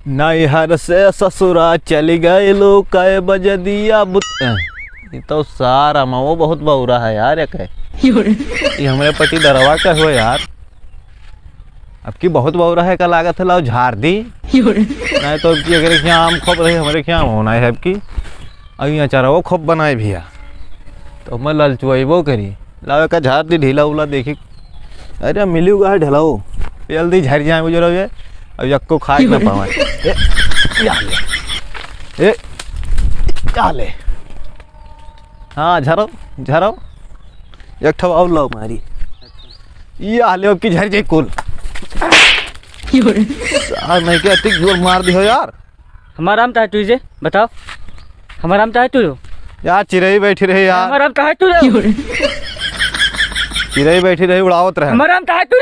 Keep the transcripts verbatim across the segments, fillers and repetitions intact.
नैहर से ससुरा चली गइलू, कै बजे दिया बुत-, अ, ई तो सारा मऊ बहुत बौरा है यार, एक है। ये हमरे पति दरवा का हो यार। अब की बहुत बौरा है, का लागत है, लाओ झाड़ दी। नहीं तो अब की अगर यहाँ आम खूब रही, हमरे यहाँ होना है अब की। अब यहाँ चरवो खूब बनाए भैया, तो मैं ललचुआइबो करी। लाओ, एका झाड़ दी ढीला उला, देखी। अरे, मिली हुआ है ढलाओ, जल्दी झड़ जाए, बुझ रहो ये। अब यक्को खाए ना पावे। ए, या ले। ए, या ले। हाँ, झरो, झरो। एक ठो और लाओ मारी। या ले, अब की झड़ जाए कुल। सार नहीं के अतिक जोर मार दी हो यार। हमारा आम तो है तुझे, बताओ। हमारा आम तो है तू। यार, चिरई बैठी रही यार। हमारा आम तो है तू। चिरई बैठी रही, उड़ावत रहे। हमारा आम तो है तू।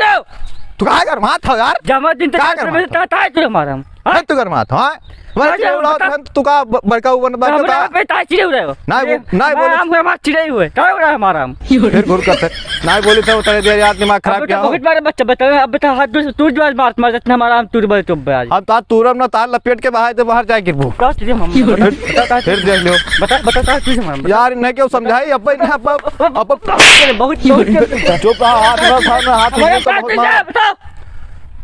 तू का गरमात हो यार? जमा दिन तक का गरमात हो? तो है तू हमारा आम। हाँ? है तू गरमात हो, हाँ? हमारे हाँ, चिरई उड़ावत बता। रहे, तू का ब-, बड़का ऊपर बात हमारा बता। आम पे ताज चिरई उड़ाए हो। नहीं, अरे, नहीं बोली हमारा तो। आम, हमारा चिरई हुए। का उड़ा हमारा आम? फिर घुर करते। नहीं बोली तो उतरे दे यार, दिमाग खराब अबे क्या तो हो? बहुत बार बच्चा बता, अब बता हाथ दूर से तू जो आज मार, मार जितना हमारा आम तू बोले तो आज। अब तो आज तूरम ना, तार लपेट के बाहर से बाहर जाए गिरबू। का चीज़ हम फिर, बता, बता, फिर देख लियो। बता, बता, का चीज़ हम बता। यार, इन्हें क्यों समझाई? अब भाई, अब, अब, अब, अरे, बहुत, बहुत चुप रहो, हाथ ना उठाओ, ना हाथ हमारे उठाओ, पास बहुत नहीं मारा। जाए, बताओ।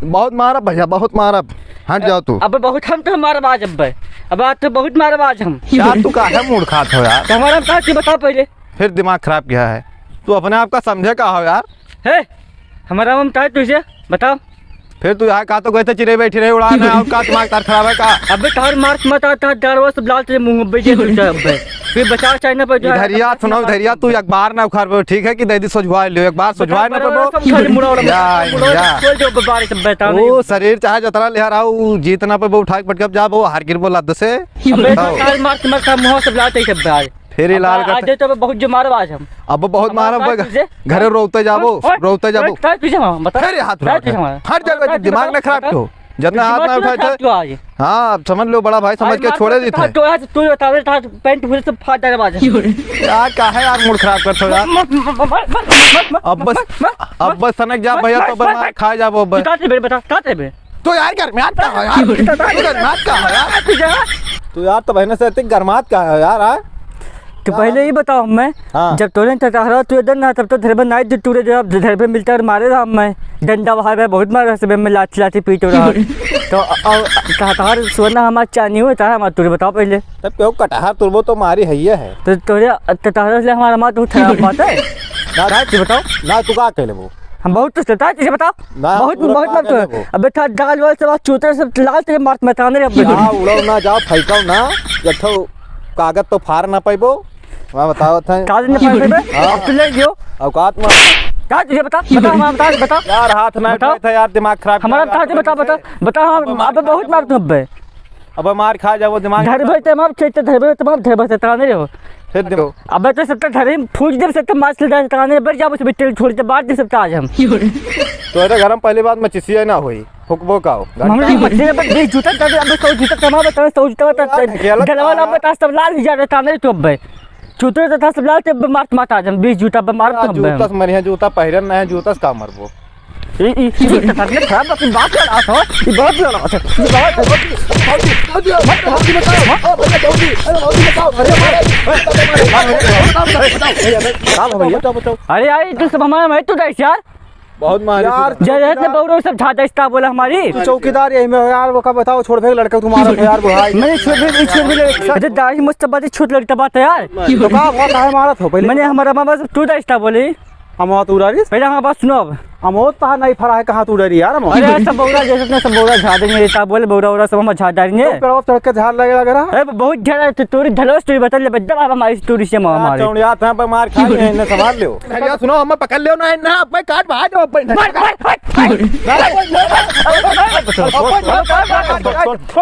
बहुत मारा भैया, बहुत मारा। हट जाओ तू। अब बहुत हम तो मारब आज, अब भाई। अब आज तो बहुत मारब आज हम। यार, तू काहे मूड खात हो यार? तो हमारा हम का चीज़ बताओ पहले। फिर दिमाग खराब किया है। तू अपने आप का समझे का हो यार? हे, हमारा हम का तुझे बताओ। फिर तू यहाँ का तो गए थे, चिरे बैठी रहे उड़ाने, और का दिमाग तार खराब है का? अबे तार मार मत आता, डरवा सब लाल तेरे मुंह पे जे तू जा अबे। फिर बचाव चाहे ना पर जो है, इधरिया सुनो, इधरिया तू एक बार ना उखाड़ पे, ठीक है कि दे दी सोझवाए लियो, एक बार सोझवाए ना पर वो। सब खाली मुड़ा उड़ा, या, मुड़ा उड़ा, या। छोड़ दो, बाबा, सब बताओ ओ, नहीं। शरीर चाहे जतरा लेहर आओ, जीत ना पे वो उठा के पटकब जा, वो हार गिर बोला दसे। अबे बताओ। तार मार मत था, मुंह सब लाल तेरे सब भाई। फिर ये अब लाल आज करते। तो बहुत जो मारब आज हम। अब बहुत अब मारब, आज तुझे घरे रोते जाबो, ओए, ओए, रोते जाबो। ओए, ओए, तुझे मारब, बता। फिर ये हाथ उठा बता, तुझे मारब। हट जाओ, बता, दिमाग ना खराब बता। क्यों? जितना हाथ ना उठाए थे। आज हाँ, अब समझ लो बड़ा भाई, समझ आज के मार छोड़े तो देते हैं। तो आज तू बता दे, था पेंट हुए से फाट जाने वाले। यार, का है यार, मूड खराब करते हो यार। मत, मत, मत, मत, मत, अब बस, मत, मत, अब बस सनक जा मत, भैया, मत, तो बस मत, मार मत। खा जाबो अब। बता दे बे, बता, बता दे बे। तो यार, गरमात का हो यार? तो गरमात का हो यार? तू यार, तो बहने से इतनी गरमात का है यार, हाँ? तो पहले ये बताओ हमें, हाँ। जब तोरे टटहरा तू इधर ना, तब तो धरबे नाई दे तूरे, जब धरबे मिलता और मारे रहा हमें, डंडा वहाँ पे बहुत मारे, सब में लाठी लाठी पीट रहा। तो अ-, अ-, टटहर सोना हमार चानी होता है, हमार तूरे बताओ पहले। तब क्यों कटहर तुरबो तो मारी है ये है। तो तोरे टटहर से हमारा मार तो खराब बात है। ना, ना, तू बताओ। ना, तू का कह लेबो? हम बहुत तो सताए, तुझे बताओ। ना, बहुत, पूरा बहुत का मार तो। कह लेबो? अबे था दाल वाल सब चूतर सब लाल तेरे मार में ताने रे अबे। ना, उड़ो ना, जाओ, फेंको ना। एक ठो कागज तो फाड़ ना पाइबो। मैं बताओ था। कागज ना फाड़ पाइबे? हाँ। अब तू ले लियो। औकात में। का तुझे बता? बता, हम बता, बता। यार, हाथ ना बताओ। उठाए था यार, दिमाग खराब हमारा किया। कहाँ से बता, बता, बता, हम, अब मार अबे बहुत मार तू अबे। अब मार खा जाओ, दिमाग धर भाई, तमाम खेत धर भाई, तमाम धर भाई, ताने रहो। फिर देखो। अबे तो सब तो धरे फूट दे, सब तो मार से ताने, बर जाबो, सब तेल छोड़ दे, बात दे सब तो आज हम। तो अरे घर में पहली बात में चिसिया ना होई, फुकबो का हो? हमरे मछली पर बीस जूता कर दे, अबे सौ जूता कमा, बता, सौ जूता बता, यार, गलवा ला बता, सब लाल ही जा रहे, ताने तो अबे। जूते तो था सब लाल, ते अबे मार, मार आज हम, बीस जूता अबे मार तो अबे। जूता से मरिया, जूता पहरन ना है, जूता से का मरबो? ई, ई, ई तो करने खराब बात, बात कर रहा था। ई बहुत लड़ा था। ई बहुत, बहुत, बहुत, बहुत, बहुत, बहुत, बहुत, बहुत, बहुत, बहुत, बहुत, अरे, अरे, अरे, अरे, बताओ, बताओ, बताओ, भैया। बताओ, बताओ। अरे यार, ई तो सब हमारा मैं तो दे यार। बहुत मारे यार। जय जय ने बौरो सब झादा इस्ता बोला हमारी। तू चौकीदार यही में हो यार, वो का बताओ, छोड़ फेंक लड़का तुम्हारा था यार, बुढ़ाई। मैंने छोड़ फेंक, छोड़ फेंक, अरे दाढ़ी मुझसे बात छोट लगता बात है यार। तो का हुआ, काहे मारत हो पहले? मैंने हमारा मामा से तू दा इस्ता बोले। हम तो उड़ा रही। पहले हमारी बात सुनो अब। हम तो नहीं फरा है, कहाँ तू उड़ा रही यार हम? अरे यार, सब बौरा जैसे अपने सब बौरा झाड़ देंगे, ता बोले बौरा, बौरा सब हम झाड़ डालेंगे। तो पेड़वा चढ़ के झाड़ लगे लगे रहा। अरे बहुत झाड़ है, तो तोरी धलोस तोरी बता ले, बद्दा बाबा मारी तोरी से मार हाँ, मारे। चौड़िया था पे मार खाए हैं, इन्हें संभाल लियो। अरे यार सुनो, हमें पकड़ लियो ना, ना, अब मैं काट भाग जाओ, अब मैं मार, मार, मार, मार।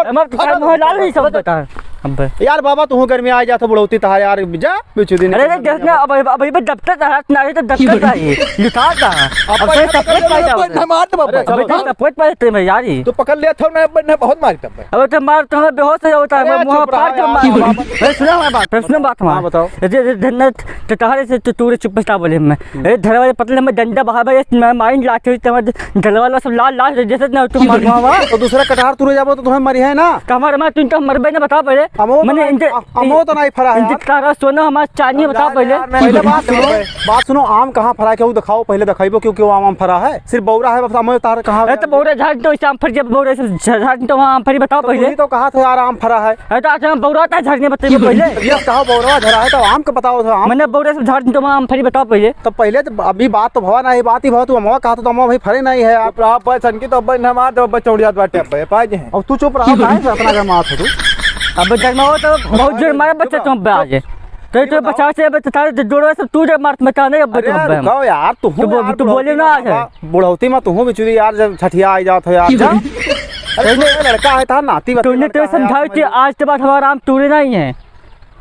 हमारे तो घर में लाल नहीं सब बता। अबे। यार बाबा, तू गर्मी आ जात हो बुढ़ौती तहार यार, जा बिचू दिन। अरे, अरे, देख ना, अब, अब, अब ये दफ्तर का हाथ ना रहे तो दफ्तर का ही लुटा था। अब अब सही पकड़ सफेद ले, पाई अब जाओ। ना मार दे बाबा। अरे, चलो। अब सफेद पाई थे मैं यार ही। तू पकड़ ले, थो ना, अब ना बहुत मारी तब। अब तो मार, तो बेहोश हो जाता है, अरे, मैं मुंह चुप रहा फाड़ के यार, मार। बाबा। अरे, सुना हमारी बात, फिर सुना बात हमारी। हाँ, बताओ। अरे, अरे, धन्ना, तो तहारे से तो तू रे चुप बता बोले मैं। हम्म। अरे, धरवा पतले में डंडा बहा भाई, मैं माइन लाके हुई, तुम्हारे डलवा वाला सब लाल लाल जैसे ना तुम मर मावा। तो दूसरा कटहर तुरे जाबो तो तुम्हें मरी है ना? तो हमारे माँ तुम तो मरबे ना, बताओ पहले। अमो तो मने नहीं, इनके, अ-, अमो तो नहीं फरा है इनके यार। तारा सोना हमारे चांदी, बताओ पहले। यार, मैं पहले बात सुनो, बात सुनो, आम कहाँ फरा है, क्यों दिखाओ, पहले दिखाइबो, क्यों, क्यों आम, आम फरा है? सिर्फ बौरा है, बस अमो तार कहाँ अरे है? तो बौरा झाड़ तो इसे आम फर, जब बौरा से झ-, झाड़ तो वहाँ आम फरी, बताओ तो पहले। तू ही तो कहा था यार, आम फरा है। अरे तो आज हम बौरा था झाड़ने बताइए पहले। ये कहा बौरा झरा है, तो आम का बताओ था, आम। मैंने बौरा से झाड़ तो वहाँ आम फरी, बताओ पहले। तो पहले तो अभी बात तो भवा नहीं, बात ही भवा, तू अमवा कहा तो अमवा भाई फरे नहीं है यार। चुप रहा, बस इनकी तो अब न मार दो, अब चौड़ियात बाटे, अब पाए जे हैं। अब तू चुप रहा, काहे से इतना गरमात हो तू? अब गरमाओ तो बहुत जोर मारे बच्चे तुम पे आज। तो, तो बचाओ से अब तारे जोड़वा से तू जब मार मचा नहीं, अब अरे तुम पे हम। रुकाओ यार, तू तू बो-, यार तू बोले ना आज। बुढ़ौती में तू बिचुरी यार, जब छठिया आ जात हो यार, जा। अरे तूने लड़का है, था नाती बता तूने तो लड़का है, समझाओ आज कि आज के बाद हमारा आम तूरे नहीं है।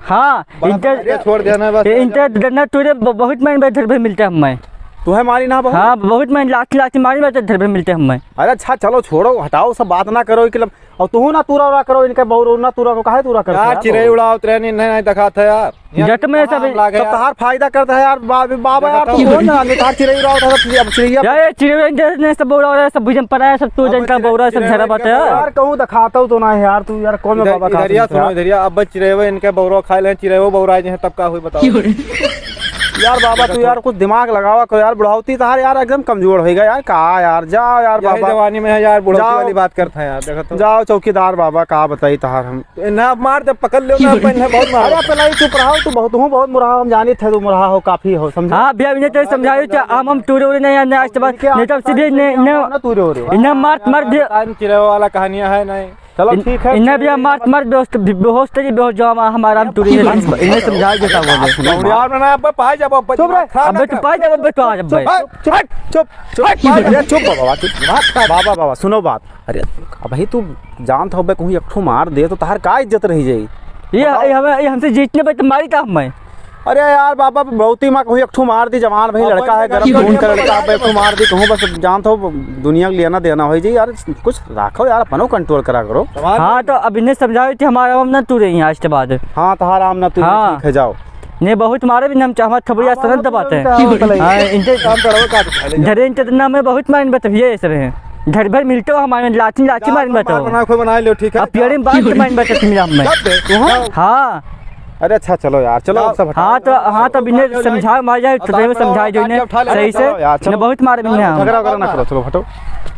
हाँ, बड़ा इनके, बढ़िया छोड़ देना बस। इनके डंडा तूरे ब-, बहुत महंगे इधर भी मिलते हैं हमें। तू है मारी ना बहुत? हाँ, बहुत महंगे लाठी लाठी मारी बस इधर भी मिलते हैं हमें। अरे अच्छा, चलो छोड़ो, हटाओ, सब बात ना करो कि लब-, और तू ना तूरा उरा करो, इनके बौर ना तूरा को काहे तूरा करते यार, यार? चिरई उड़ावत रहे, नहीं, नहीं, नहीं दिखात है यार। जट में सब लागे सब यार। तहार फायदा करता है यार, बा-, बाबा यार, तू कौन ना, तहार चिरई उड़ावत है, सब, अब चिरैया यार, ये चिरई उड़ावत है, सब भुजन पड़ा है, सब भुजन पड़ा है, सब तू अब जनता चिरई, बौरा, सब चिरई झरा बात है। यार, कहूँ दिखाता हूँ तो ना है यार, तू यार, कौन में इधर, बाबा इधर खाते यार, हैं सुनो, यार? इधर यार, अब चिरैवे इनके बौरा खाए लें, चिरैवो बौरा जे हैं, तब का हुई बताओ? यार बाबा, तू यार कुछ दिमाग लगावा करो यार, बुढ़ौती तहार यार एकदम कमजोर होइगा यार, का यार, जाओ यार यही बाबा। जवानी में है यार, बुढ़ौती जाओ। वाली बात करता है यार, देखो तो। जाओ चौकीदार बाबा, का बताई तहार हम। तो इन्हें मार, जब पकड़ लो ना, अपन इन्हें बहुत मारो। अरे पहले ही चुप रहो, तू बहुत, तू बहुत मुरहा, हम जानित है, तू मुरहा हो, काफी हो, समझे? हाँ भैया, इन्हें तो समझायो, क्या हम, हम टूरे उरे नहीं, नहीं, आज के बाद, अरे, नहीं तो सीधे नहीं, नहीं, ना तूरे उरे। इन्हें मार, मार दे। टाइम चिरैवा वाला कहानियां है नहीं। चलो इन-, ठीक है। इन्हें भैया मार, मार बेहोश, बे-, बेहोश तो ये बेहोश जो हम, हमारा हम टूरे हैं, इन्हें समझायो जैसा बोले। सुनो, यार, ना, अब पाए जब, अब चुप रहे। खराब ना अबे तू कर। पाए जब, अबे तो आ जा भाई। चुप, चुप, चुप, चुप, चुप, चुप, बाबा, बाबा, सुनो बात। अरे, अबही तू जानत हो बे, कहूँ एक ठो मार दे तो तहार का इज्जत रही जाई? ये, बताओ। ये हमें, ये हमसे जीतने पे तो मारी था हमें। अरे यार बाबा, बुढ़ौती में कहूँ एक ठो मार दी, जवान भाई अब लड़का है, भाई गरम खून का लड़का, अब एक ठो मार दी, कहूँ बस जानत हो दुनिया के लेना देना हो जाई यार, कुछ राखो यार, अपनो control करा करो। हाँ, तो अब इन्हें समझाओ कि हमारा आम ना तूरे यहाँ आज के बाद। हाँ, तहार आम ना तूरे, हाँ। ठीक है, जाओ। नहीं, बहुत मारे भी हम, हमारा थपड़िया सनत दबाते हैं। हाँ, इनके काम करो, का तो खा ले। धरे इनके तो ना, मैं बहुत मारिन बतबिए ऐसे रहे। घर भर मिलते हो हमारे, लाठी, लाठी मारिन बताओ। बना, कोई बना लो, ठीक है। अब पियरे में बात मारिन बता, तुम हम में। कब बे? तू हाँ? हाँ। अरे अच्छा, चलो यार, चलो, अब सब हटाओ। हाँ, तो, हाँ, तो अब इन्हें समझाओ, मार जाए, अब तो समझाओ, समझाओ जो इन्हें अब उठा ले, सही से। चलो यार, चलो। इन्हें बहुत मारे भी हैं हम। झगड़ा वगैरह ना करो, चलो, हटो।